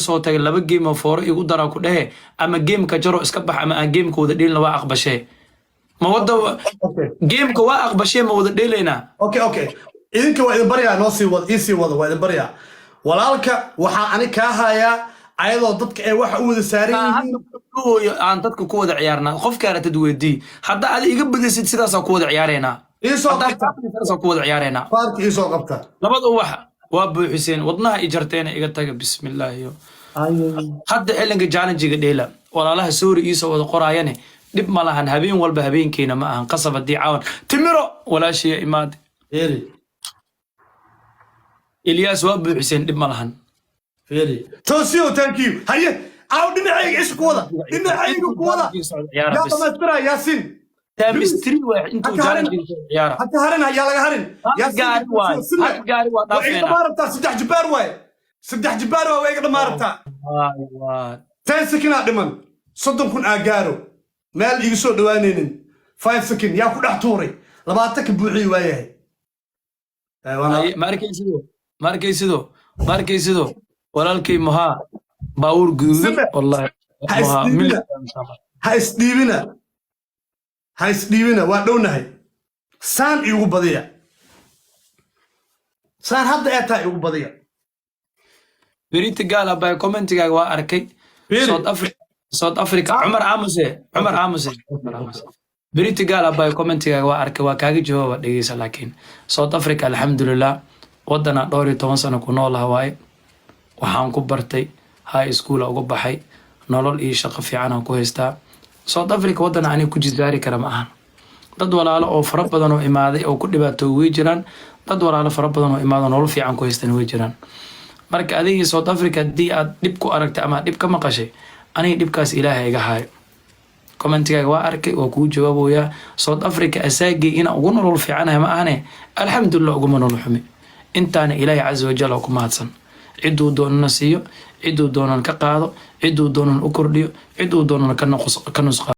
Soo tagay laba game oo fooro igu daraa ku dhehe, ama gameka jaro iska bax, ama aan gameka wada dheelina. Waa aqbashee, ma wada gameka waa aqbashee, ma wada dheelaynaa? Okay, idinka waa idin baryaa, noo sii wada, ii sii wada, waa idin baryaa. Walaalka, waxaa ani kaa hayaa ayadoo dadka ay waxa u wada saaran yihiin. Hooyo, aan dadka ku wada ciyaarnaa. Qofka aratid weydii. Hadda adi iga badisid, sidaasaa ku wada ciyaaraynaa. Iisoo Haddaa qabta. kaa badisid, sidaasaa ku wada ciyaaraynaa. Faarka iisoo qabta. Labada ubax waa buuxiseen, wadnaha i jarteena, iga taga. Bismillaahi. Hadda xillinka challenge-ga dheela. Walaalaha sorry iisoo wada qoraayane, dhib ma lahan. Habeen walba habeenkeena ma ahan qasab. Haddii caawan timiro walaashiya imaade. Fiiri. Ilyaas, waa buuxiseen, dhib ma lahan. Fiiri, Toosiyo, thank you. Haye, caaw dhinacayga isha ku wada, dhinacayga ku wada. Ciyaara Yaa bas. dhamaystira, Yaasiin. Times three waa intuu Haka harin. challenge-ga ciyaara. Haka harin, yaa laga harin. Hal gaari waay, hal gaari waa Waa iga dhaafeena. dhamaan rabtaa. Saddex jibaar waaye, saddex jibaar waa, waa iga dhamaan rabtaa. Waay, waay. 10 second aa dhiman, 30,000 aa gaaro, meel iga soo dhawaanaynin. 5 second yaa ku dhex tuuray, 20-ka buuxiyi waayahay. Ma arkaysido, ma arkaysido, ma arkaysido, walaalkay Mohaa, baawur guduudan. Simbe. Wallahi Ha Mohaa isdhiibina. Ha isdhiibina, ha isdhiibina, waa dhownahay. Saan iigu badiya, saan hadda ee taa iigu badiya. Berita gaala bay, commentigaaga waa arkay. Fiiri. South Africa, South Africa, Cumar Aamuse, Cumar Aamuse, Cumar Aamuse. Berita gaala bay, commentigaaga waa arkay, waa kaaga jawaaba. Dhegeysa, laakiin South Africa, alxamdulilah, wadana dhowr iyo toban sano ku noolaha waaye. Waxaan ku bartay, high school uga baxay, nolol iyo shaqo fiican aan ku haystaa. South Africa wadana aniga ku jisaari kara ma ahan. Dad walaalo oo fara badan oo imaaday oo ku dhibaatoo way jiraan, dad walaalo fara badan oo imaado nolol fiican ku haystan way jiraan. Marka adigii South Africa haddii aad dhib ku aragtay ama dhib ka maqashay, aniga dhibkaas Ilaahay iga haayo. Commentigaaga waa arkay, waa kuu jawaaboyaa. South Africa asaagay inaan ugu nolol fiicanahay ma ahane, alxamdulilah, uguma nolol xumi. Intaana Ilaahay casa wajal oo ku mahadsan. Ciduu doonana siiyo, ciduu doonan ka qaado, ciduu doonan u kordhiyo, ciduu doonan ka nusqaado.